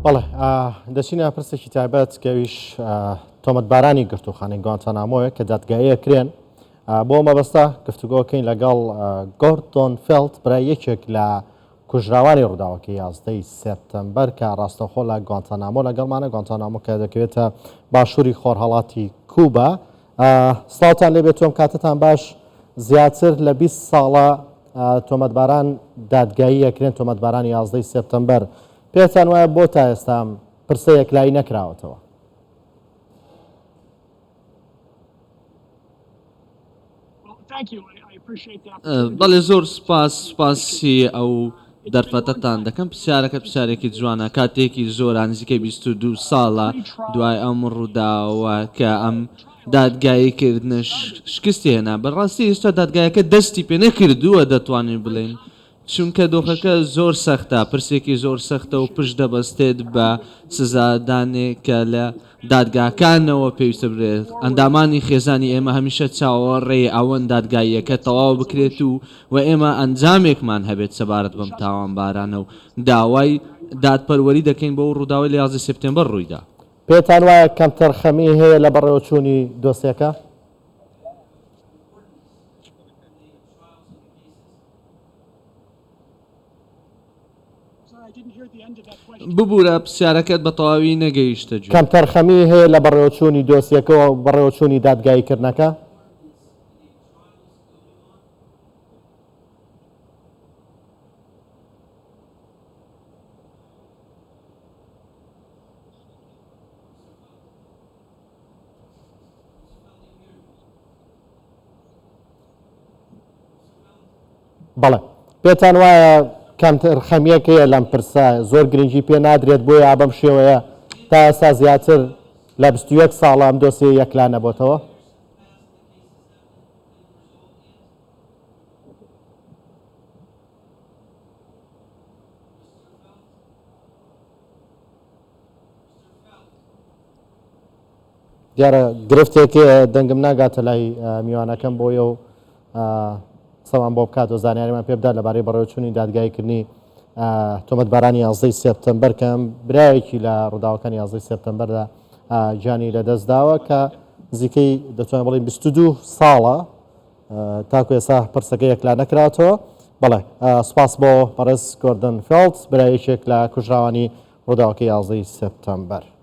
بەڵێ دەچینە پرسێکی تایبەت کە ئەویش تۆمەتبارانی گرتووخانەی گوانتانامۆیە کە دادگایی ئەکرێن. بۆ مەبەستە گفتوگۆکەین لەگەڵ گۆردۆن فێڵت برای یەکێک لە کوژراوانی ڕووداوەکەی یازدەی سێپتەمبەر کە ڕاستەوخۆ لە گوانتانامۆ لەگەڵمانە گوانتانامۆ کە دەکەوێتە باشووری خۆرهەڵاتی کوبا سڵاوتان لێبێت تۆم کاتتان باش زیاتر لە 20 ساڵە تۆمەتباران دادگایی ئەکرێن تۆمەتبارانی یازدەی سێپتەمبەر پێتان وایە بۆ تا ئێستا ئەم پرسە یەکلایی نەکراوەتەوە؟ بەڵێ زۆر سوپاس سوپاسی ئەو دەرفەتەتان دەکەم پرسیارەکە پرسیارێکی جوانە کاتێکی زۆرە نزیکەی 22 ساڵە دوای ئەم ڕووداوە کە ئەم دادگایی کردنە شکستی هێنا بەڕاستی ئێستا دادگایەکە دەستی پێ نەکردووە دەتوانین بڵێین چونکە دۆخەکە زۆر سەختە، پرسێکی زۆر سەختە و پشت دەبەستێت بە سزادانێک کە لە دادگاکانەوە پێویستە بدرێت. ئەندامانی خێزانی ئێمە هەمیشە چاوەڕێی ئەوەن دادگاییەکە تەواو بکرێت و و ئێمە ئەنجامێکمان هەبێت سەبارەت بەم تاوانبارانە و داوای دادپەروەری دەکەین بۆ ئەو ڕووداوەی لە 11 سێپتێمبەر ڕوویدا. پێتان وایە کەمتەرخەمی هەیە لە بەڕێوەچوونی دۆسیەکە؟ ببورە پرسیارەکەت بە تەواوی نەگەیشتە گوێم. کەمتەرخەمی هەیە لە بەڕێوەچوونی دۆسیەکە و بەڕێوەچوونی دادگاییکردنەکە؟ بەڵێ پێتان وایە کەمتەرخەمییەک هەیە لەم پرسە زۆر گرنگی پێ نادرێت بۆیە بەم شێوەیە تا ئێستا زیاتر لە 21 ساڵە ئەم دۆسیە یەکلا نەبۆتەوە؟ دیارە گرفتێک دەنگم ناگاتە لای میوانەکەم بۆیە و قسەمان بۆ بکات و زانیاریمان پێ بدات لەبارەی بەڕێوەچوونی دادگاییکردنی تۆمەتبارانی یازدەی سێپتەمبەر کە برایەکی لە ڕووداوەکانی یازدەی سێپتەمبەردا گیانی لەدەست داوە کە نزیکەی دەتوانین بڵێین 22 ساڵە تاکو ئێستا پرسەکە یەکلا نەکراوەتەوە. بەڵێ سوپاس بۆ بەڕێز گۆردن فێڵت برای یەکێک لە کوژراوانی ڕووداوەکەی یازدەی سێپتەمبەر.